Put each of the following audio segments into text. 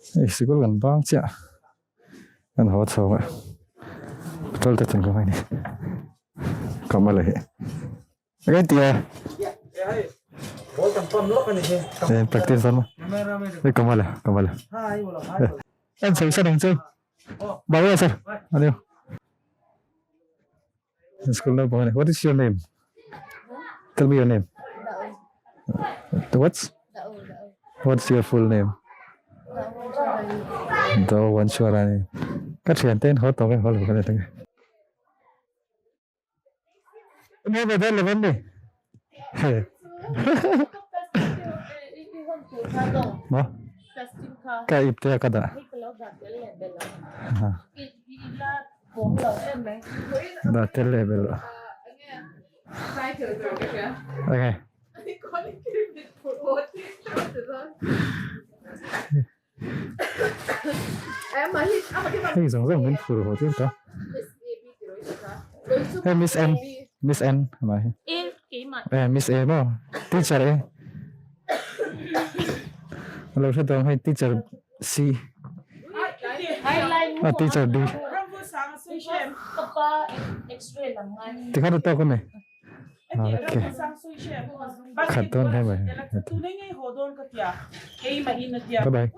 Hei sikul kan bang chiah kan haw chho a petrol te chungchang a ni Kamala hi eng tia eh practice dawn maw hei Kamala Kamala en chho san ang chu bye sir aniu School naupang a ni. What is your name? Tell me your name. What's? What's your full name? Do Wan Shuarani. Ka thian ten haw tawk e haw lo ka ni tang. Ne ve den lo ni. He. Mo? Ka ip te ka da. Dah tel leh belh a. Okay. Hei zawng zawng min phur haw tir ta. Hei Miss N, Miss N amah hi. Eh Miss A maw? Teacher A. Lo hre dawng hei teacher C. A teacher D. Tikhan a tawk a ni. Okay. Khat dawn hle mai. Bye bye.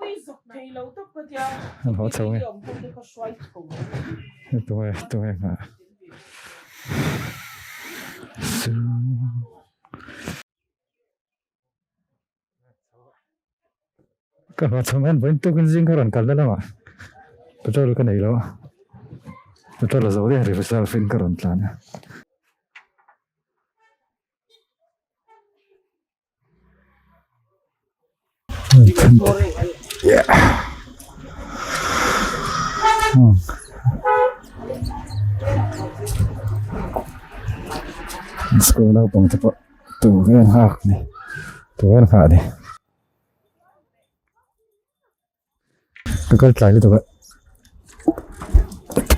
An haw chho nge. Tunge tunge nghah. Su. Ka hma chhung hian vawiin tukin zing ka rawn kal na lamah petrol ka nei lo a, petrol a zo daih a reserve in ka rawn tlan a. School naupang te pawh Tur hian nghak ni tur hian nghah ni ka kal tlai lutuk a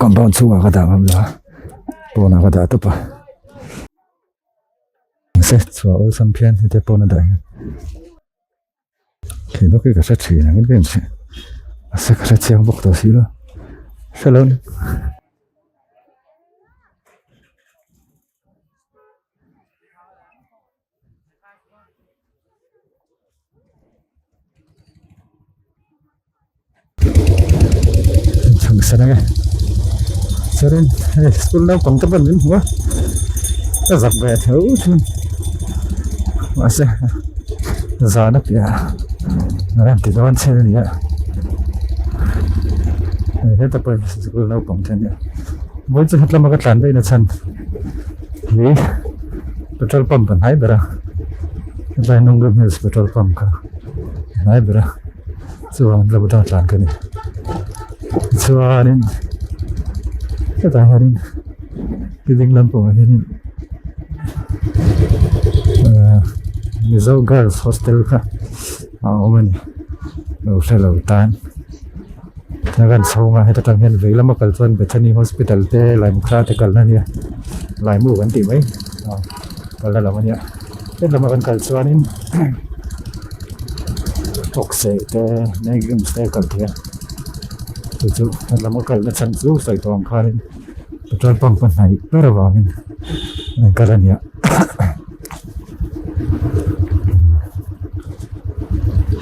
compound chhungah ka dah ngam lo a pawnah ka dah tawp a mahse chhuah awlsam phian heti pawn a dah hian thei bawk hi ka hre thin ang in ka inhre mahse ka hre chiang bawk tawh si lo hre lo ni. Chhang san ange chuanin hei school naupang te pawn min hmu a ka zak ve tho thin mahse zan a piah a rawn ti dawn che ania hei heta pawh hi school naupang te ania vawi chu hetlama ka tlan daih na chhan hi petrol pump a hnai ber a hetlai Nungram Hills petrol pump kha a hnai ber a chuan lam atanga tlan ka ni chuanin hetah hianin building lampangah hianin ahh Mizo girls hostel kha a awm a ni lo hre lo tan. A kan chhung a heta tang hian vei lama kal chuan Bethany hospital te Laimukha te kalna ania Laimu kan tih mai ah kalna lam ania he lama kan kal chuanin Tawkse te Neigrings te a kal theih a chu chu he lama kalna chhan chu sawi tawh ang khanin petrol pump a hnaih ber avangin an kal ania.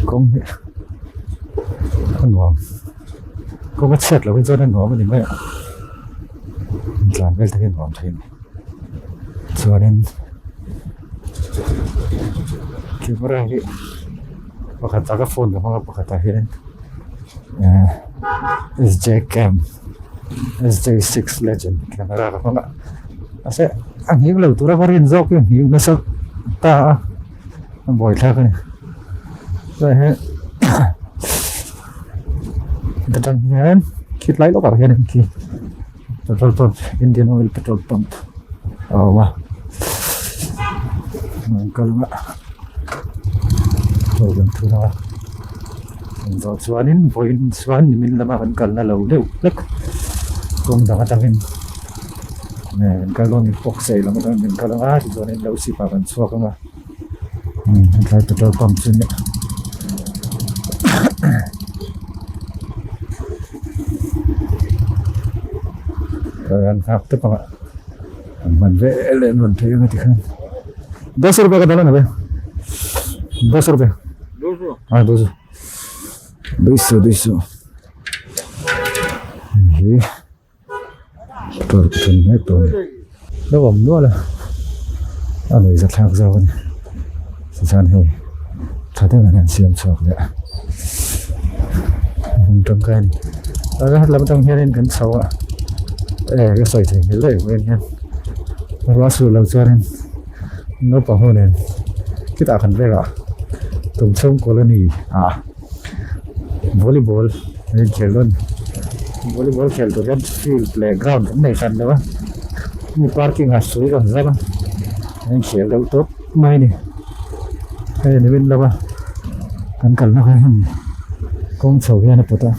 Kawng hi a nuam kawng a chhiat loh hi chuan a nuam a ni mai a tlan vel te hi a nuam thei a ni chuanin camera hi pakhat ah ka phone ka hmang a pakhat ah hian ehh S J cam S J six legend camera ka hmang a mahse a nghing lo tura ka rin zawk hi a nghing nasa ta a a buaithlak a ni chuan hian ta tang hian khitlai lawkah hian khi petrol pump Indian oil petrol pump a awm a an kal ang a aw kan thun ang a an zawh chuanin vawiin chuan nimin lama kan kalna lo deuh hlek kawng dang atangin kan kal dawn box ei lam atangin kan kal ang a tichuanin lo sip ah kan chhuak ang a hetlai petrol pump chu nia. kan nghak tawp ang a an hman ve leh an rawn phei ang a tikhan dos rupiah ka dala na ve dos rupiah ah dos duisu duisu hi Tur thun mek tawh a ni. Lo awm nual a, a nuih za thlak zawk a ni. Tichuan hei tha deuh an han siam chhuak leh a, a hmun tangkai a ni. A lam atang hianin kan chho a, eh ka sawi thei nghilh daih vawiin hian ruah suh lo chuanin naupang ho nen khitah kan vek a, Tumchhung colony ah volleyball an inkhel dawn volleyball khel tur hian field leh ground kan nei hran lo a mi parking ah hrui kan zam a an inkhel deuh tawp mai a ni hei ni min lo a kan kalna kha heng kawng chho hian a pawt a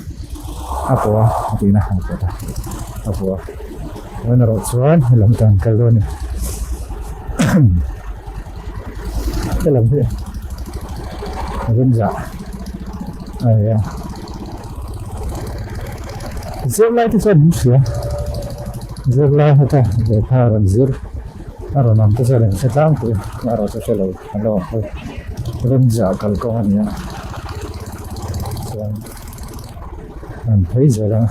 a pawh a a tihna a pawt a a pawh a chuan erawh chuan helam tan kal dawn a ni helam hi a rawn zah. A ni a zirlai te chuan min hria zirlai heta lehkha a rawn zir a rawn awm te chuan an hre tlangpui a erawh chu hre lo an lo awm phawt remzah kalkawng a ni a chuan an phei zel a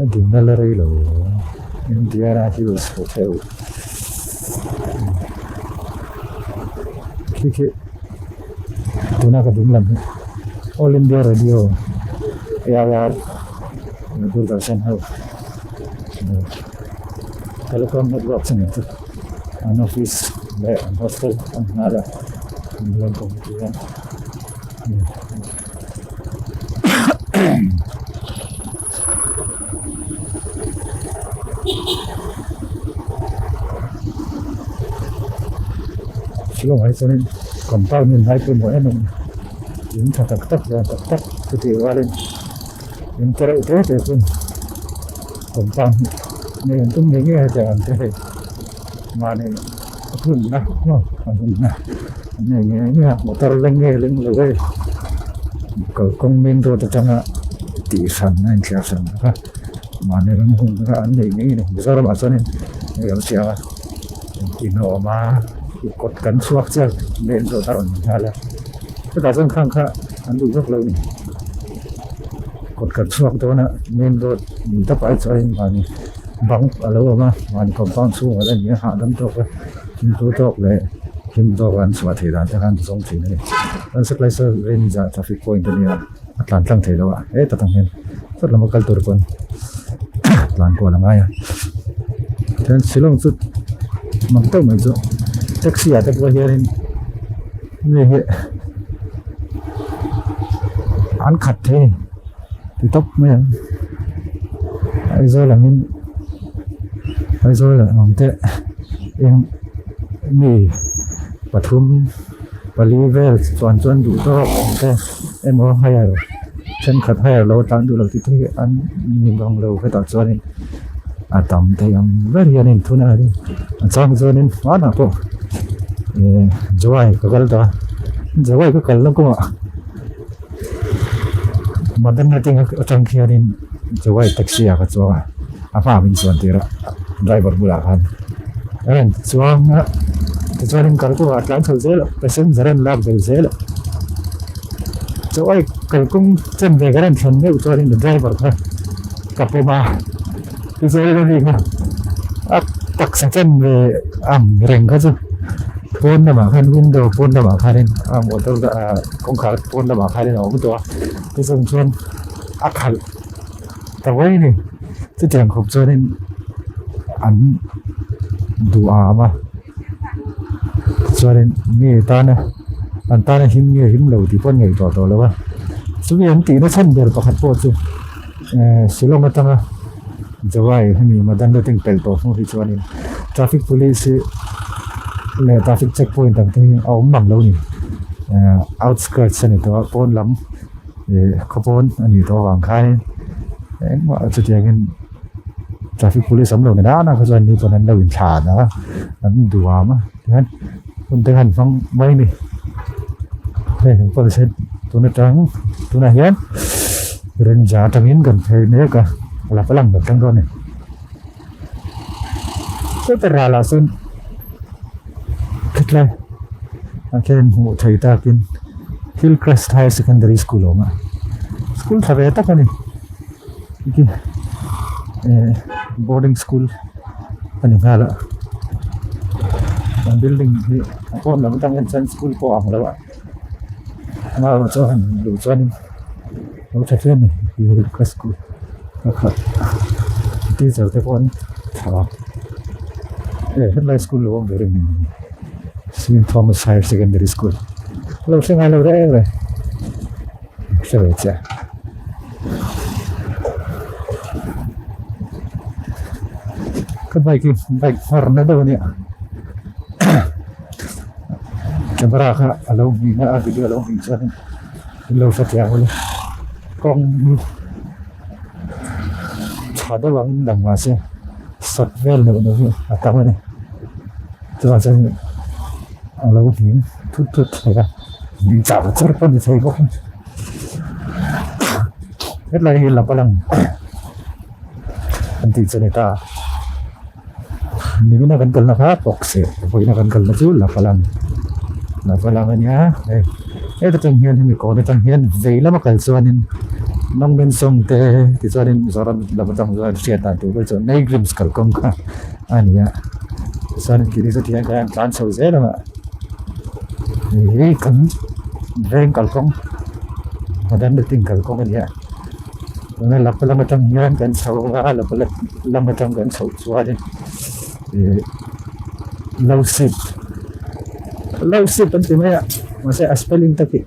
a dinna la rei lo Indiana Hills Hotel. Khi khi tuna ka ding lam hi All India Radio AIR Doordarshan ho Telecom network chu ni chu an office leh an hostel an nghal a Indian committee hian. Shillong ah hi chuanin compound hi an ngai pawimawh em em a in tha tak tak lian tak tak chutih rualin in te reuh te te chuan compound hi nei an tum ngei ngei a hetiang ang te hei mahni a hunna maw a hunna an nei ngei ngei a motor leng nge leng lo hei kalkawng main road atanga tih hran a inthliar hran bawk a mahni ram hun kha an nei ngei a ni Mizoram ah chuanin hei kan hria a engtin a awm a kawt kan chhuak chiah main road a rawn ni nghal a chutah chuan khang kha an duh vak lo a ni kawt kan chhuak dawn a main road ni tawp ai chuan mahni bang a lo awm a mahni compound chhungah te a ni a hahdam tawk a thingpui tawk leh hlim tawk a an chhuah theih dan te khan an zawng thin a ni chuan satlai saw ranger traffic point a nia a tlan tlang thei lo a hetah tang hian sawt lama kal tur pawn tlan kual a ngai a chuan shillong chu mak deuh mai chu taxi ah te pawh hianin mi hi an khat thei a ni ti tawp mai ang Aizawl angin Aizawl ang te eng mi pathum pali vel chuan chuan duh tawk ang te emaw hire thenkhat hire lo tan duh lo tih te hi an ni bang lo hetah chuanin a tam thei ang ber hian a inthun a ni a chang chuanin hmanah pawh eh Jowai ka kal ta Jowai ka kalna kawngah Madan atang atang khianin Jowai taxi ah ka chuang a a hma min chuan tir a driver bulah khan a rawn chuang a tichuanin kalkawngah a tlan chho zel a passenger an lak belh zel a Jowai kalkawng chen ve ka rawn thlen meuh chuanin driver kha ka pawm a tichuanin ani kha a taksa chen ve ang reng kha chu pawn lamah khan window pawn lamah khanin a motor ah kawngkhar pawn lamah khanin a awm tawh a tichuan chuan a khalh ta mai a ni chutiang khawp chuanin an duh am a chuanin mi tana an tana him nge him lo tih pawh an ngaihtuah tawh lo a chumi an tihna chhan ber pakhat pawh chu eh Shillong atanga Jowai hemi Madan Rating pelh tawh hnu hi chuanin traffic police hi leh traffic check point ang te hi a awm mang lo a ni eh outskirts a ni tawh a pawn lam ih khawpawn a nih tawh avang khanin engmah chutiangin traffic police awm lo ni nana kha chuan ni pawn an lo inthlan a an duam a tihian hun te khan hmang mai a ni hei engpawh ni se tun atang tunah hian. Rinja atangin kan phei mek a a la palang ber thleng dawn a ni sawta ralah sawn khatlai ah khian hmuh theih takin Hillcrest Higher Secondary School a awm a school tha ve tak a ni eh boarding school a ni nghal a an building hi a pawn lam atang hian chuan school pawh a ang lo a. Amaherawh chu han luh chuanin lo tha hle a ni ka school ka khat teacher te pawh an tha e helai school lo awm ve reng ni Saint Thomas Higher Secondary School lo hre ngai lo reng reng hre ve chiah. Ka bike hi bike hmar na deuh a nia. Camera kha a lo hmuh a video a lo hmuh chuan in lo hre thiam ula kawng hi tha deuh ang in lang mahse sawt vel neuh neuh hi a tam a ni chuvang chuan a lo hlim thut thut thei a char char pawh a ni thei bawk a hetlai hi lam a lang an tih chu a ni ta. Nimina kan kalna kha pawk seh vawiina kan kalna chu la palang la palang a nia hei heta tang hian hemi kawn atang hian vei lama kal chuanin Nongmen sawng te tichuanin Mizoram lam atang chuan hriat dan tur vel chu Neighrims kalkawng kha a ni a tichuanin keini chu tihian kan tlan chho zel ang a hei hi kan veng kalkawng Madanriting kalkawng a ni a. Tuna lap lam atang hian kan chho a lap lam atang kan chhoh chuanin ih lo sip lo sip an ti mai a mahse a spelling tak hi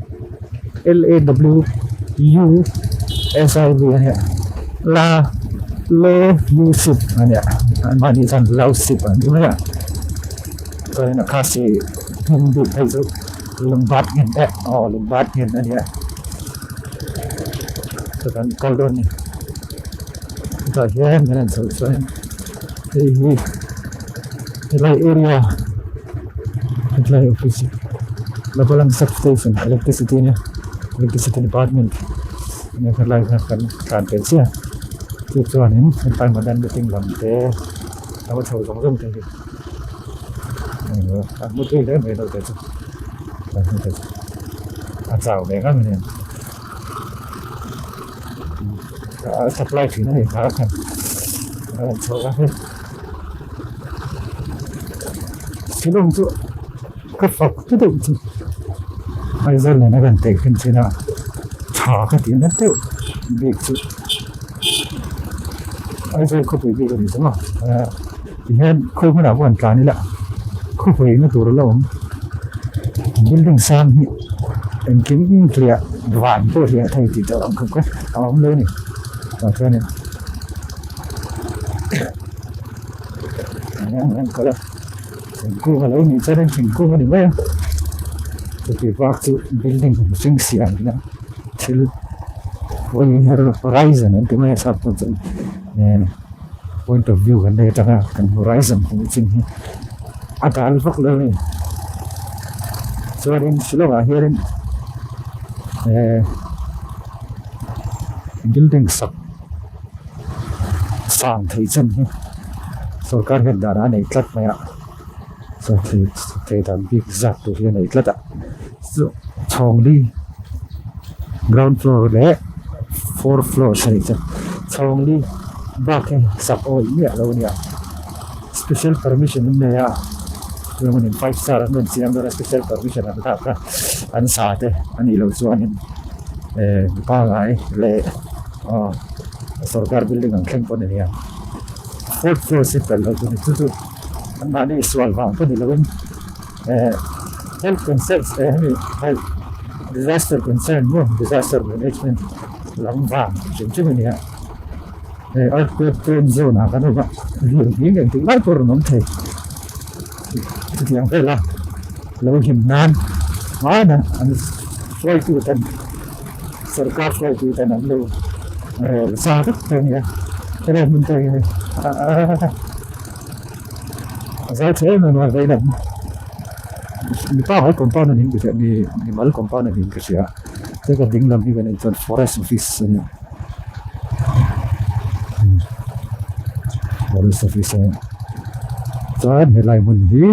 L A W U S I V a nia la lo u sip a nia anmahni chuan lo sip an ti mai a chuanin a khasi hming bik phei chu lungbat nghen te aw lungbat nghen a nia. Ka kan kal dawn a ni chutah hian kan han chhoh chuan hei hi helai area hetlai office hi Nagaland substation electricity ania electricity department ania helai kha kan tlan tel chiah a chu chuanin helai madan meeting lam te a va chho zawng zawng te hi a hmu tui hle mai lo te chu. A chau ve ngam a ni a supply thin a ni kha khan a rawn chhuak a hei Shillong chu ka fak ta deuh chu Aizawl nena kan teh khin thin a tha ka tih na deuh bik chu Aizawl khawpui bik a ni chu maw tihian khawi hmunah pawh an tlan ila khawpui na tur a la awm building sang hi engkim hliah van pawh hliah thei tih tawh ang khawp kha a awm lo a ni tah chuanin an kal a thingkung a lo nih chuan thingkung a ni mai a chuti bak chu building hring siam ila thil horizon an ti mai a sap chuan point of view kan nei atanga kan horizon hmuh chin hi a dal vak lo a ni chuanin Shillong ah hianin eh building sak sang thei chan hi sorkar hian dan a nei tlat mai a sak thei dan bik zat tur hi a nei tlat a chu chhawng li ground floor leh fourth floor a nih chuan chhawng li bak hi sak awih miah lo a nia special permission an nei a chuan in five star an rawn siam dawn a special permission an lak a an sa te a nih loh chuanin eh mi pangngai leh aw sorkar building ang thleng pawh a ni nia fourth floor si tel loh chu ni chu chu anmahni sual vang pawh ni lovin eh health concerns eh hemi health disaster concern maw disaster management lam vang hrim hrim a ni a hei earthquake prone zone ah kan awm a lir nghing engtik lai pawh a rawn awm thei chutiang vela lo him nan hmanah an hruaitu ten sorkar hruaitu ten an lo rel sa vek te a ni a helai hmun te hi aaa. A zau tha em em a vei lam mi pangngai compound a niin ka hria mi mimal compound a niin ka hria chuan ka ding lam hi kan en chuan forest office a ni a. Forest office a nia chuan helai hmun hi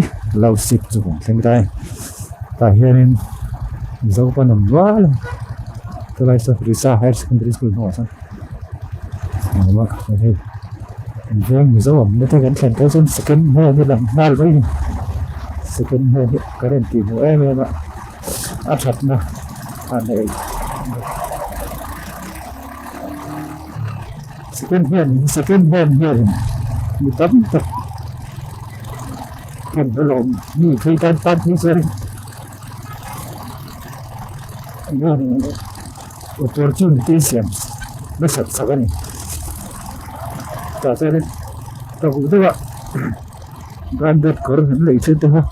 Losik chu kan thleng ta a ni tah hianin Mizo pawn awm nual a chulai saw Risa Higher Secondary School hnungah sawn a awm a hei veng Mizo awmna te kan thlen tawh chuan second hand hi lang nghal mai a ni second hand hi ka rawn tih hmuh em em a a thatna a nei. Second hand second hand hian mi tam tak kan hlawm mi phei tan tan phei chuan opportunity siam nasat sak a ni tah chuan in ka hmuh deuh a branded kawr an lei thin te kha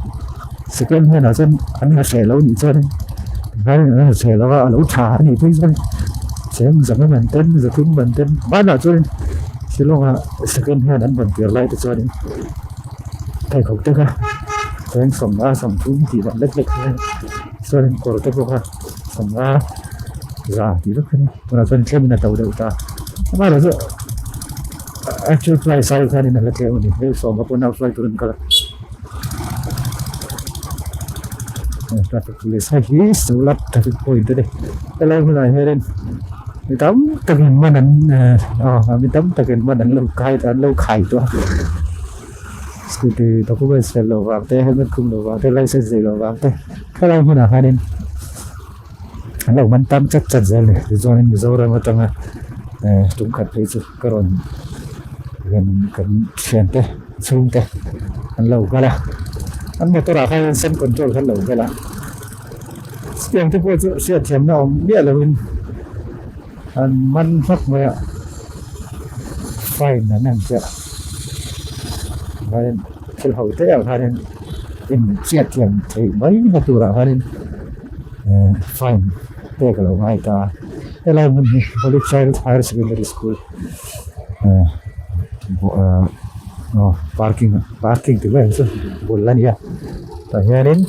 second hand ah chuan an ha hreh lo nih chuan tikhan an ha hreh lo a a lo tha a nih phei chuan cheng zanga man ten zathum man ten hmanah chuan shillong ah second hand an rawn tir lai te chuan in pheikhawk te kha cheng sawmnga sawmthum tih dan lek lek hian chuan in kawr te pawh kha sawmnga za tih vek kha a ni tunah chuan tlem in a to deuh ta amaherawhchu. Actual price ai khanin a hla tlem a ni hei sawma pawn a fly tur an kal a traffic police hei hi solar traffic point a ni helai hmunah hianin mi tam takin man an aw mi tam takin man an lo kai an lo khai tawh a scooty documents fel loh vang te helmet khum loh vang te license neih loh vang te helai hmunah hianin an lo man tam chat chat zel a ni tichuanin Mizoram atanga eh tum khat phei chu ka rawn kan kan thiante chhungte an lo kal a an motor ah khan sem control khan lo kal a chutiang te pawh chu hriatthiamna awm miah loin an man hmak mai a fine an han chiah chuanin thil ho te ah khanin in hriatthiam theih mai na turah khanin eh fine pek a lo ngai ta a helai hmun hi Holy Child Higher Secondary School eh aw parking parking tih mai ang chu bul a ni a tah hianin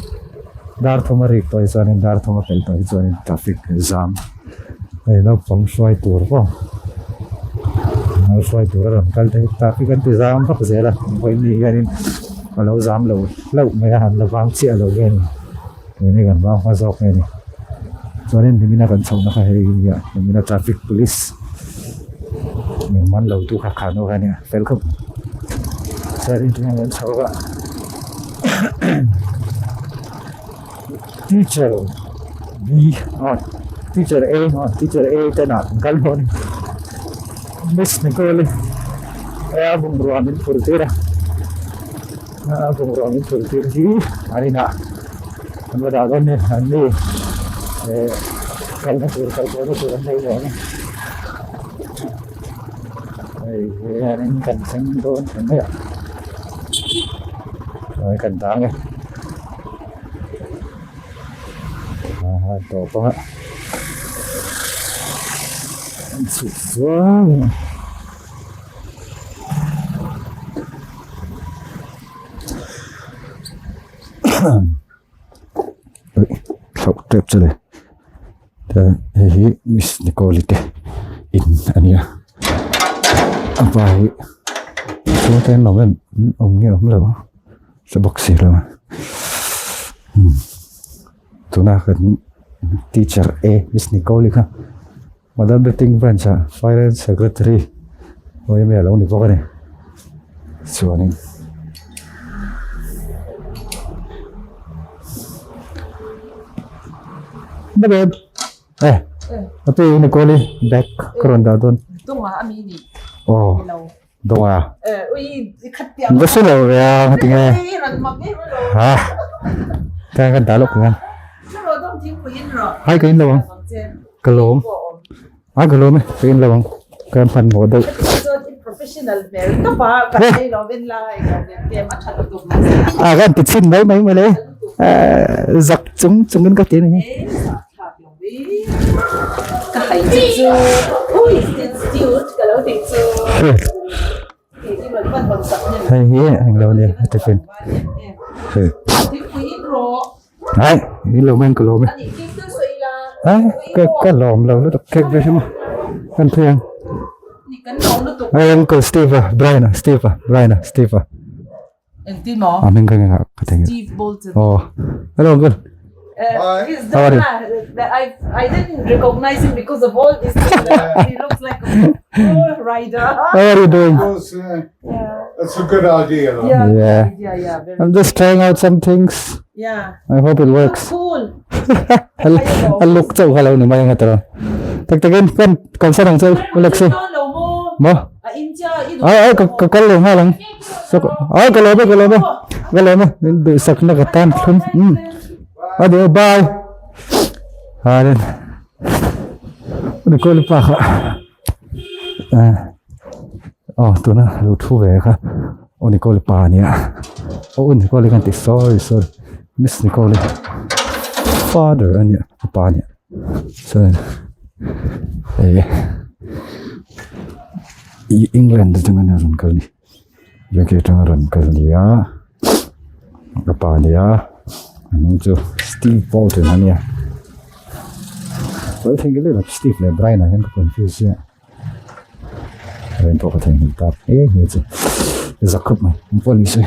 dar thum a rik tawh hi chuanin dar thum a pelh tawh hi chuanin traffic jam hei naupang hruai tur pawh hruai tur a rawn kal te hi traffic an ti zam vak zel a vawiin hianin a lo zam lo hlauh mai a an la vang chiah lo nge ni. Keini kan vang hma zawk nge ni chuanin nimina kan chhohna kha hei nia nimina traffic police min man lo tu kha khano kha nia fel khawp chuanin tunah kan chho a teacher B aw teacher A aw teacher A te nah kan kal dawn miss Nicole a bungrua min phur tir a. A bungrua min phur tir hi an inah an va dah dawn nia an ni eh kalna tur kal kualna tur an nei lo ang hei hianin kan thleng dawn ta mai a chuan kan dang e a tawp ang a an chhuk zuau a. Thlauh tep chu le chuan hei hi miss Nicole te in a ni a a pa hi chhung te an awm em awm nge awm lo hre bawk si lo a tuna kan teacher a miss Nicole kha. Modern Betting Branch ah Finance Secretary awm a lo ni bawk a ni chuanin eh a tu in kawl i bag ka rawn dah dawn aw dawnga va hre lo ve a nga tinge ha ka kan dah lawk ang hai ka in lo ang. Ka lawm a ka lawm e ka in lo ang ka hmanhmawh deuh. A ka han ti chhin mai mai mawle zak chung chung in ka ti a ni. Hei hi englo ania a tiffin hei ai in lo men ka lawm e ai ka ka lawm lo lutuk cake ve hrim a kan phei ang. Hey Uncle Steve a, Brian a, Steve a, Brian a, Steve a. Engtin maw? A hming ka nge ka thei. Steve Bolton. Oh. Hello Uncle. Uh, he's How are you? I, I didn't recognize him because of all this. He looks like a poor rider. How are you doing? That's, that's a good idea, though. Yeah, Yeah. yeah, yeah. Very, I'm just trying out some things. yeah. I hope it works. Cool. A look chauh kha lo ni mai anga tawh. Tak takin kan kalsan ang chu ulak si. Maw? Ai ai ka ka kal lo nghal ang. So ai ka lawm e ka lawm e. Ka lawm e min duhsak na ka tan thlum. Um. Adio bye. Harin. Nicole pa kha. Aw tuna lo thu ve kha aw Nicole pa ania aw Nicole khan ti sorry sorry miss Nicole father ania a pa ania chuan eh ih England atanga rawn kal ni UK atanga rawn kal ania a pa ania a hming chu Steve Bolton ania Steve leh Brian ah hian ka confuse chiah. Rain pawh ka theihnghilh tak hle hle chu zak khawp mai ang pawh ni se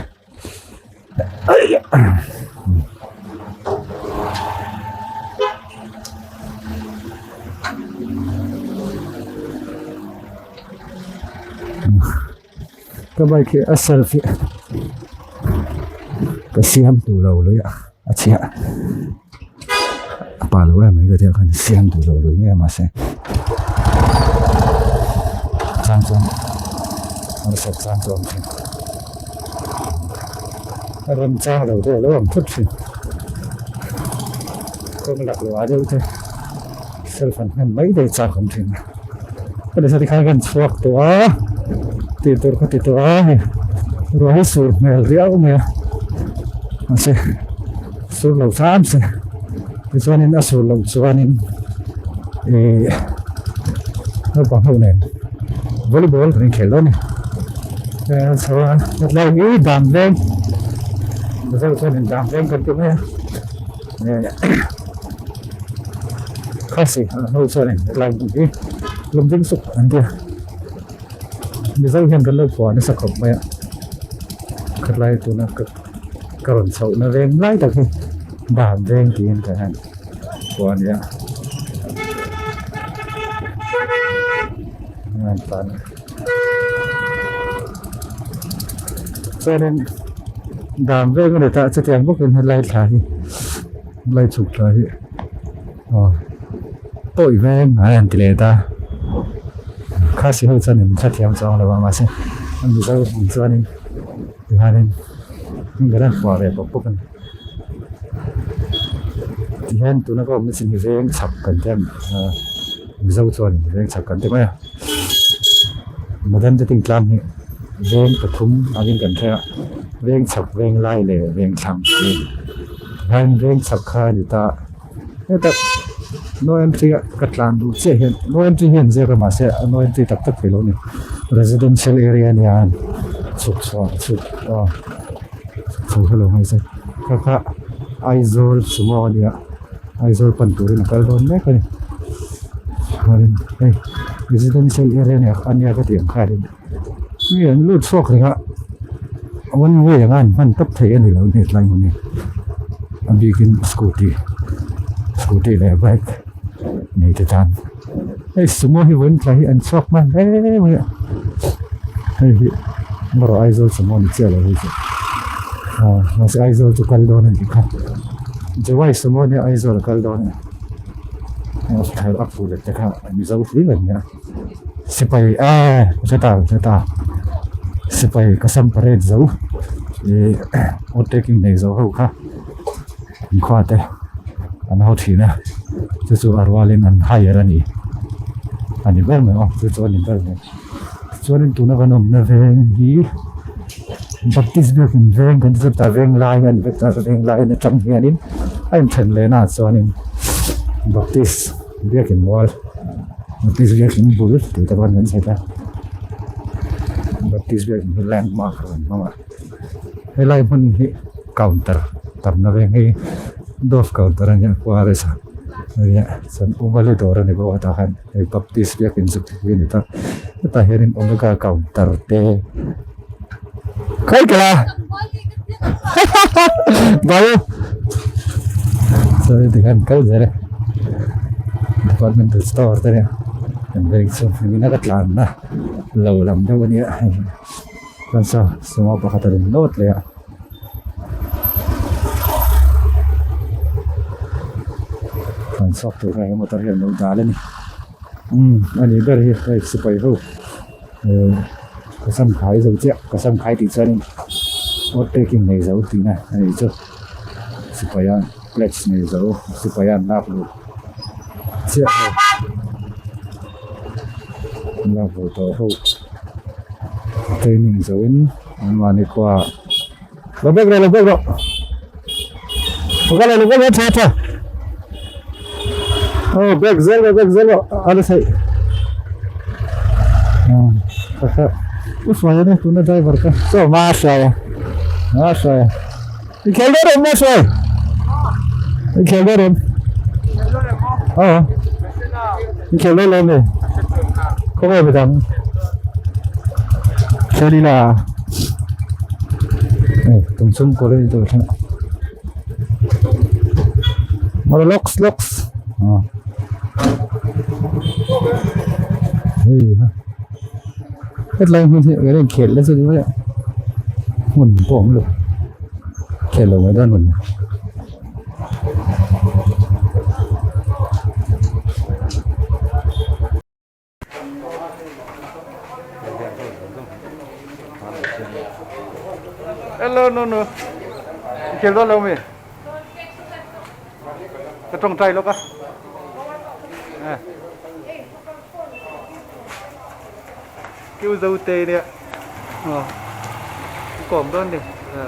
ka bike hi a self hi ka siam duh lo lui a a chhia a pa lo em mai ka tia khan siam duh lo lui nge mahse chang chuan harsat chang chu a awm thin a rawn chang lo te alo awm thut thin kawng laklawh ah deuh te self an hman mai daih chak awm thin a. Ka ti khan kan chhuak tawh a tih tur ka ti tawh a hei ruah hi sur hmel riau mai a mahse sur lo hram se tichuanin a sur loh chuanin ih naupang ho nen volleyball kan inkhel dawn a ni chuan hetlai hi dan veng mizo chuanin dan veng kan ti mai a. Khasi a ho chuanin hetlai hmun hi lawm ding suk an tia mizo hian kan lo phuah nasa khawp mai a khatlai tuna ka ka rawn chhoh na veng lai tak hi dan veng tiin kan han phuah a nia chuanin dan veng a ni ta chutiang bawkin helai thla hi. Lai chhuk thla hi aw tawih veng a han ti leh ta khasi ho chuan in hrethiam chuang lo a mahse a mizo ang chuanin tihianin heng an fuah ve bawk bawk a ni tihian tuna ka awmna chin hi veng chhak kan ti a mizo chuanin veng chhak kan ti mai a modern te tlang hi veng pathum angin kan hria veng chhak veng lai leh veng thlang tih. Hian veng chhak kha a ni ta heta no entry a ka tlan duh chiah hian no entry hian ziak a mahse a no entry tak tak thei lo a ni residential area ania chhuk chhuah chhuk aw chho kha lo ngaih se kha kha Aizawl sumo ania Aizawl pan turin a kal dawn mek a ni chuanin hei residential area ania ania ka tih ang khanin mi an lut chhuak reng a one way anga an hman tawp thei a ni lo tlai hmun hi a bikin scooty scooty leh bike nei te tan hei sumo hi vawiin tlai hi an chhuak hman hle mai a hei hi erawh Aizawl sumo ni chiah lo hei chu ah mahse Aizawl chu kal dawn a nih kha Jawai sumo nia Aizawl a kal dawn a ni a phur te kha mizo hlir an nia. Sipai eh ka hre ta ka hre ta sipai ka sam parade zo ih overtaking nei zo ho kha an khua te an ho thin a chu chu a rualin an hire a ni a ni ber mai aw chu chu a ni ber mai chuanin tuna kan awmna veng hi Baptist biakin veng kan ti chu ta veng lai a ni vek ta veng lai atang hianin a inthen leh naah chuanin Baptist biakin mual. Baptist biakin bul tih te pawh an sawi ta Baptist biakin hi landmark a rawn hmang a helai hmun hi counter tamna veng hi dove counter a nia quares a. Nia chuan Umali dawr a ni bawk a tah khan hei Baptist biakin chu khi a ni ta hetah hianin Omega counter te khawi kela balu chuan tikhan kal zel e departmental store te nia kan veng chu nimin a ka tlanna lo lam deuh a nia hei chuan saw sumo pakhat a rawn nawt leh a. Tlan chhuak tur kha he motor hian lo dal a ni umm a nih ber hi hei sipai ho eh ka sam khai zo chiah ka sam khai tih chuanin overtaking nei zo tihna a nih chu sipai a pledge nei zo sipai a an lak luh chiah ho an lak luh tawh ho training zo in an mahni khua ah lo bek rawh lo bek rawh lo kal lo kal tha tha oh bek zel rawh bek zel rawh a la theih kha kha u hruai a nia tuna driver kha chaw hma a hruai a hma a hruai a i khel dawn em hma hruai i khel dawn em aw i khel dawn lo mi khawnge midang khel ila hei tum chhung kawl a ni tawh thleng mawle lawks lawks aw hei ha hetlai hmun hi kan inkhelh nasa ni mai a hmun pawh a awm lo khel lo mai dawn hmun. Hello no no khel dawn lo mi ka tawngtai lawk a kêu dâu tê nè ờ còm đơn đi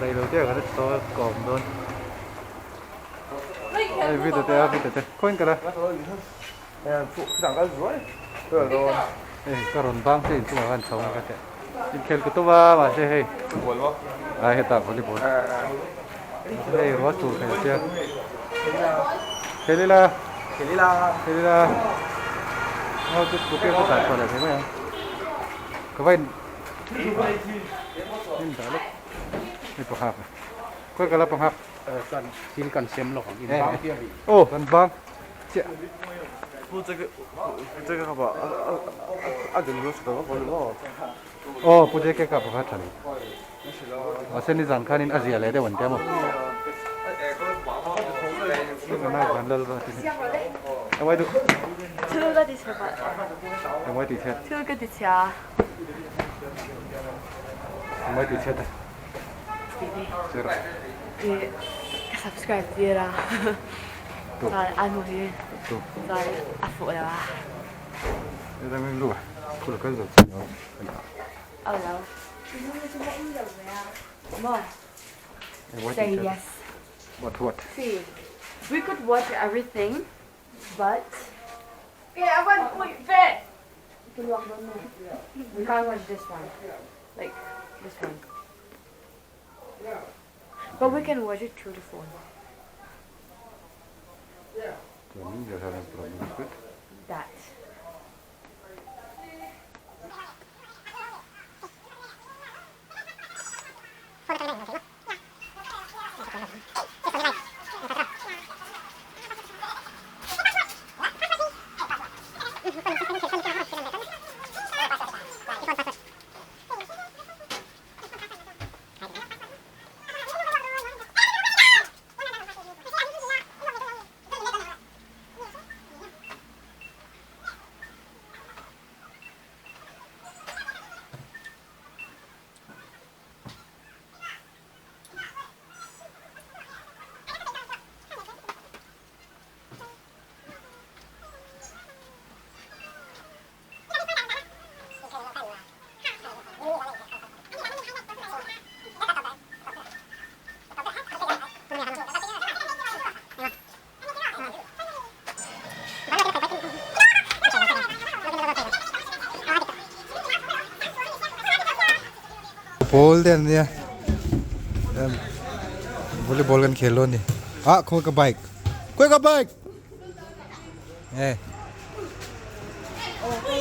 rầy đầu tiên là cho còm đơn đây video tê video tê quên cái đó Hei ka rawn bang te inchungah khan chho ka teh inkhel ka tum a mahse hei a hetah volleyball hei ruah tur thei sia khel ila khel ila khel ila ho chu scooty a dah chhuah leh thei mai ang ka va in in dah lawk hei panghak khawi ka la panghak thil kan sem lawk ang in bang tia mi aw kan bang Aw pu JK ka pakhat tha ni. Mahse nizan khanin a zia leh deuh an tia maw. Engmai duh. Thil ka ti chhe pah. Engmai ti chhe. Thil ka ti chhia. Engmai ti chhe ta. Ka subscribe tir a. Chuan a hnu hi chuan a fuh lo a. Aw lo. Maw? Say yes. What what? See, we could watch everything, but we can't watch this one. Like this one. But we can watch it through the phone. That. Pawl te an nia volleyball kan khel dawn a ni ah khawi ka bike khawi ka bike. Nge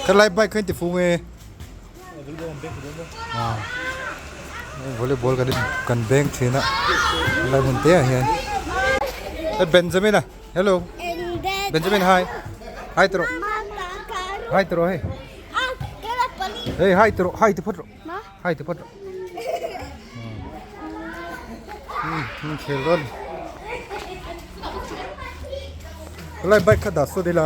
Khalai bike kha in ti fu nge Volleyball kan kan beng thin a helai hmun te ah hian Benjamin a hello Benjamin hi hi tawh rawh hi tawh rawh hei hei hi tawh rawh hi ti phawt rawh hi ti phawt rawh khel dawn helai bike kha dah sawt ila.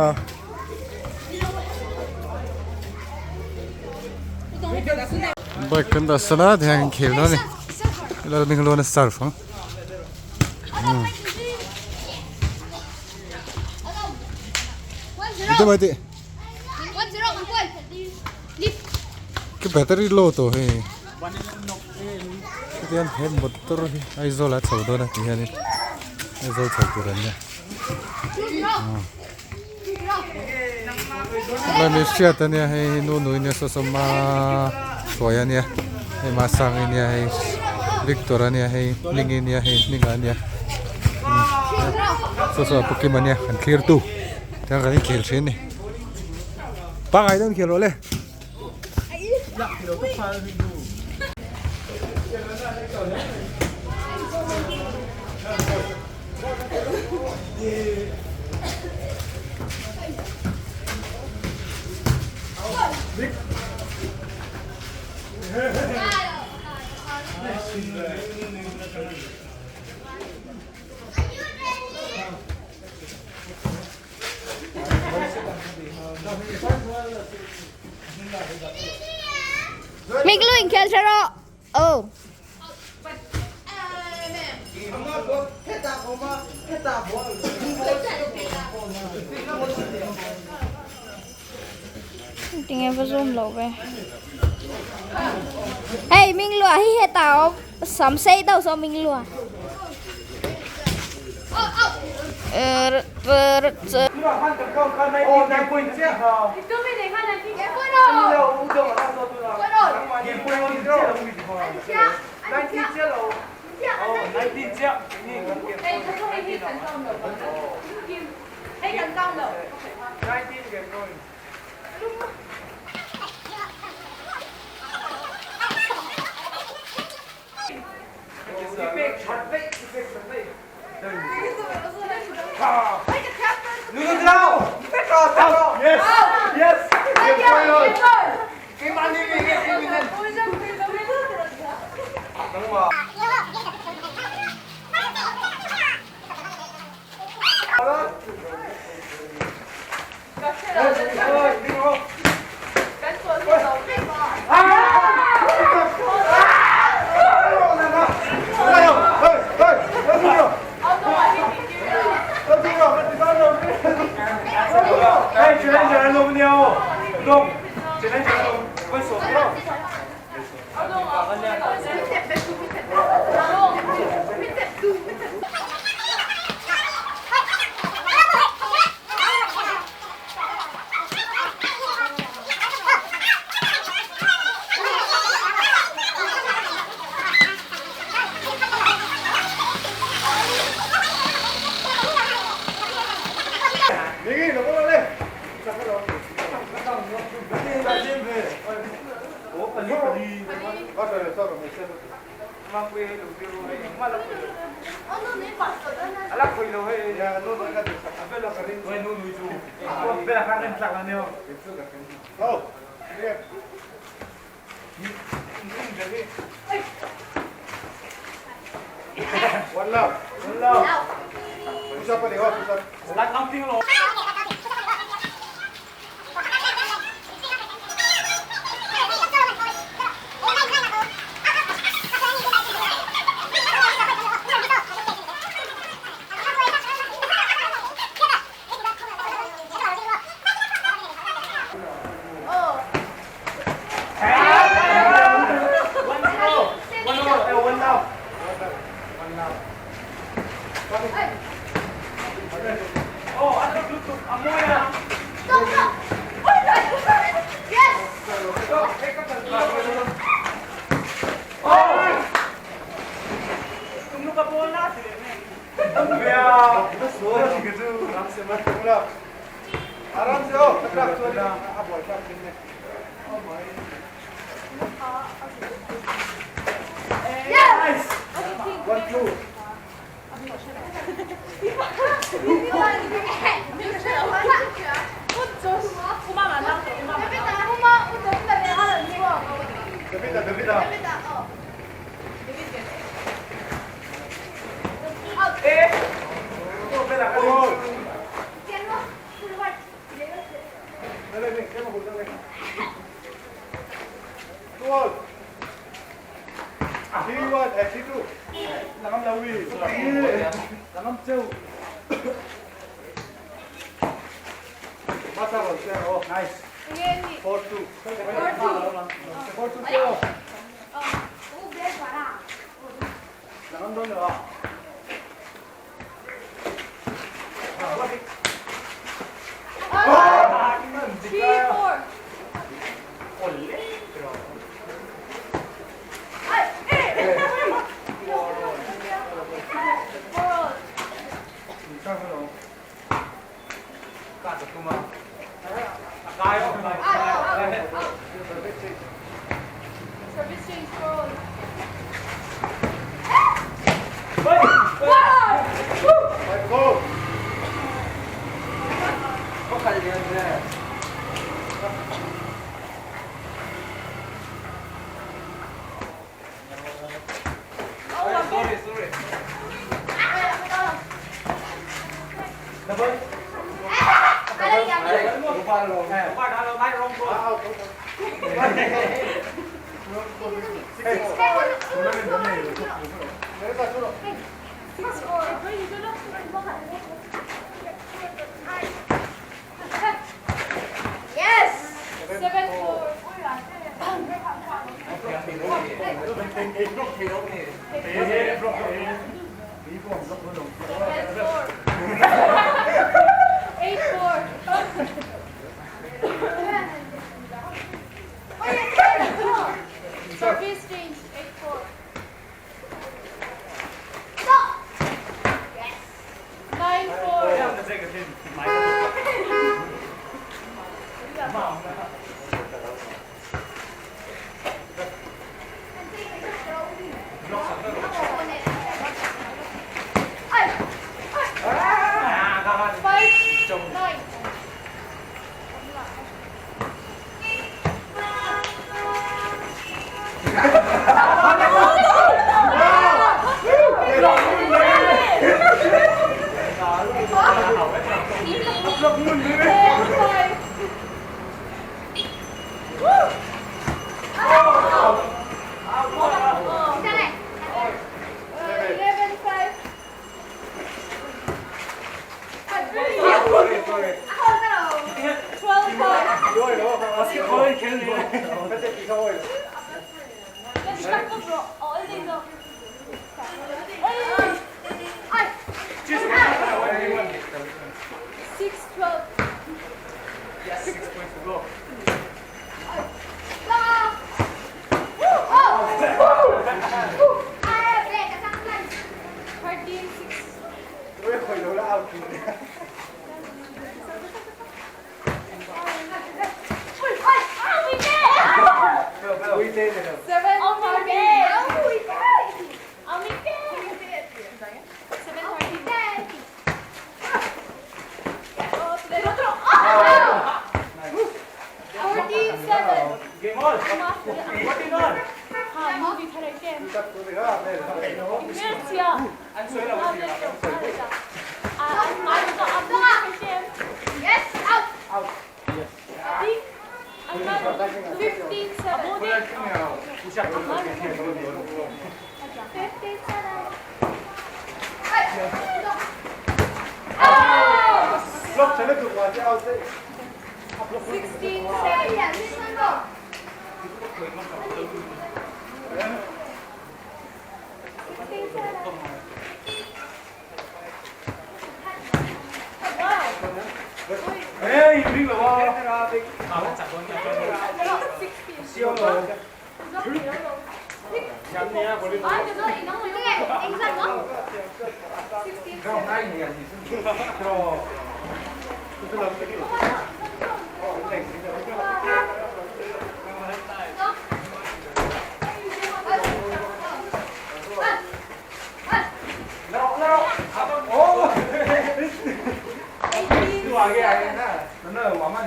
Bike kan dah sawn a tihian kan khel dawn a ni Lalhmingluana serve ang Cái battery low tawh hei hetiang he motor hi Aizawl ah chho dawn a ti hianin Aizawl chho tur an nia Lai mi hriat a nia hei hi nu nui nia saw saw ma hruai a nia hei ma sang i nia hei Victor a nia hei hming i nia hei hming a nia saw saw pu Kim a nia kan thlir tu tiang kan inkhel thin a ni pangai dawn khel rawh le. Miglu inkhel tha rawh. Oh. Tinge va zoom lo ve. Hey Minglua hi hetah awm sam sei deuh saw Minglua.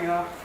Victor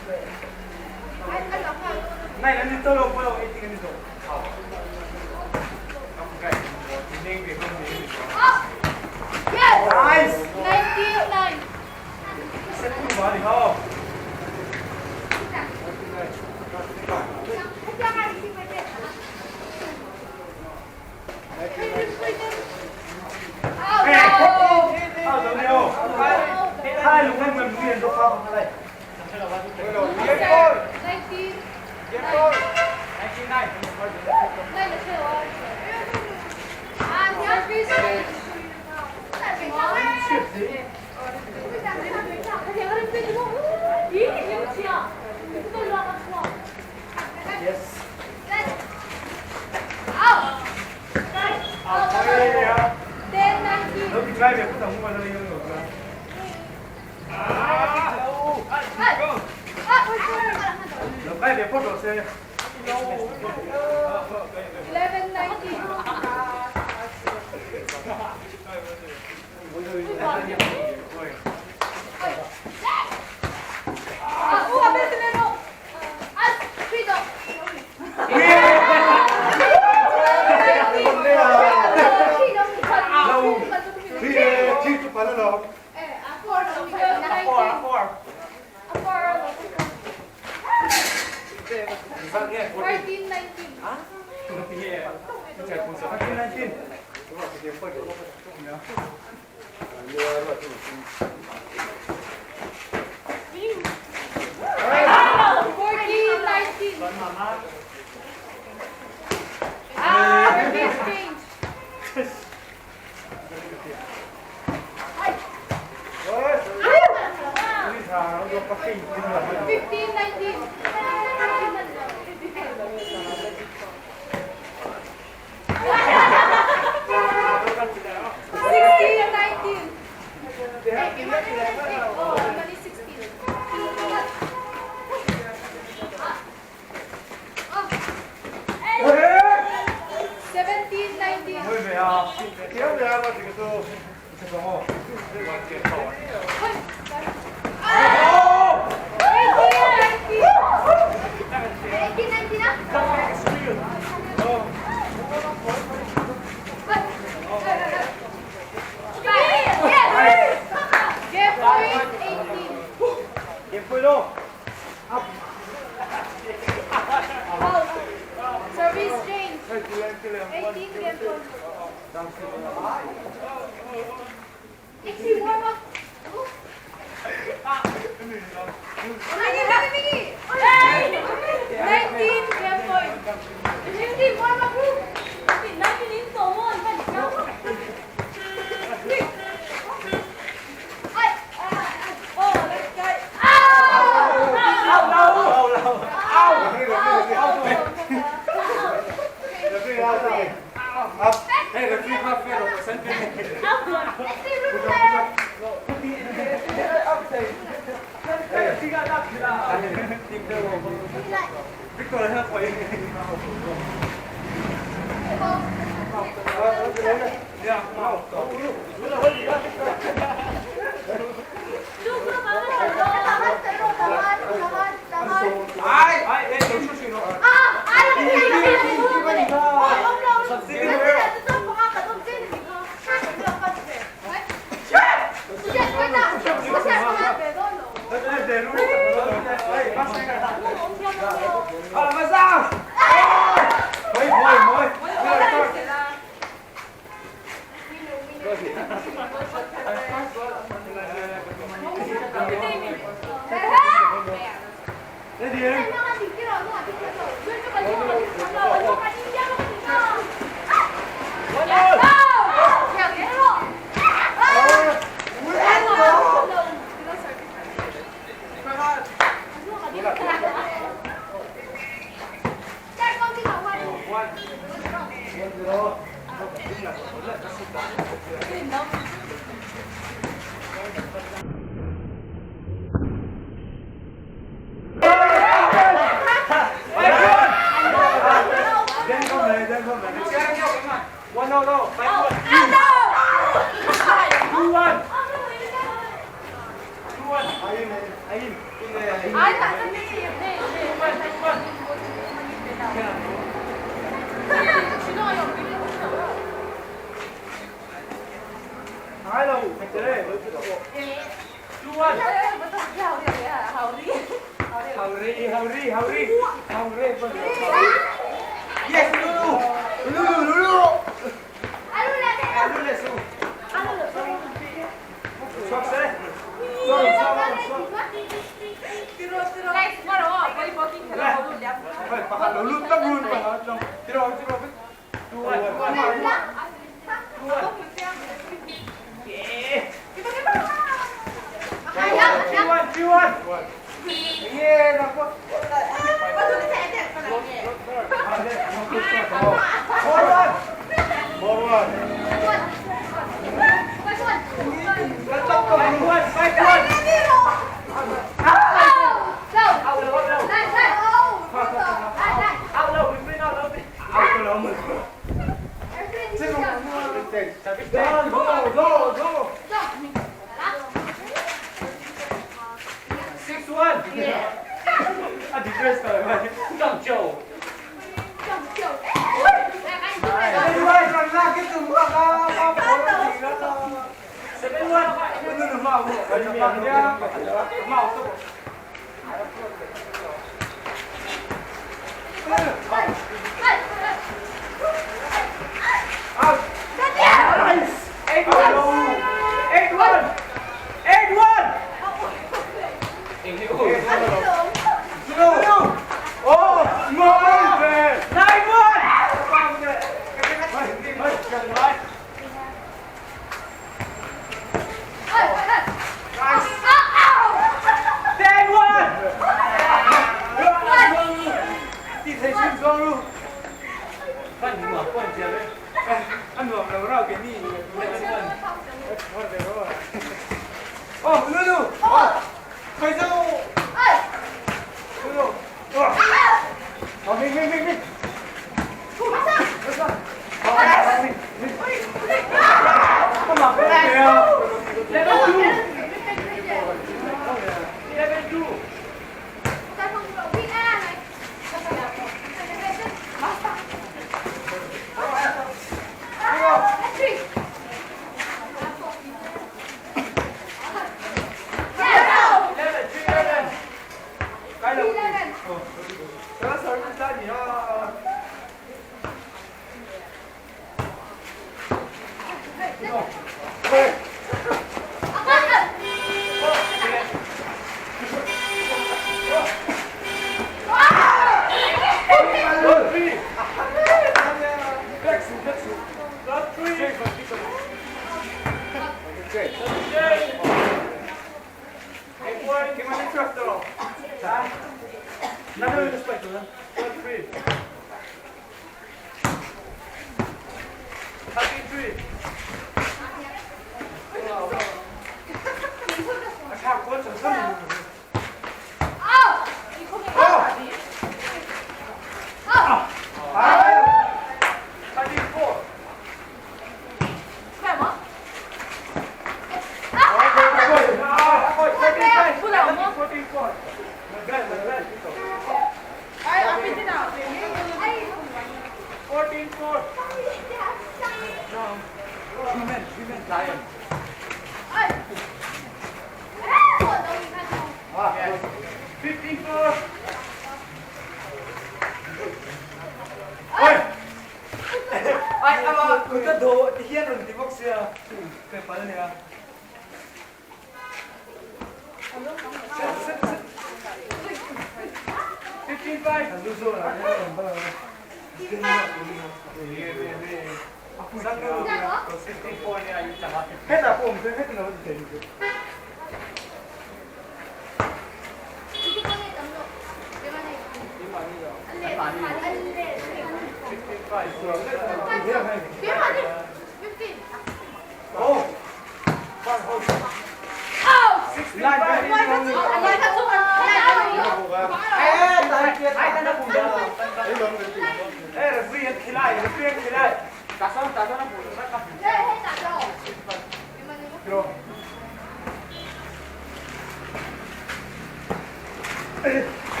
Hey!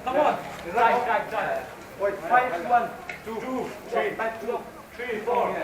Come on. Drive, drive, drive. 5, 1, 2, 3, 5, 2, 3, 4.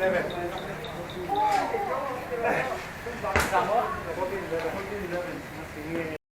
11. 14, 11.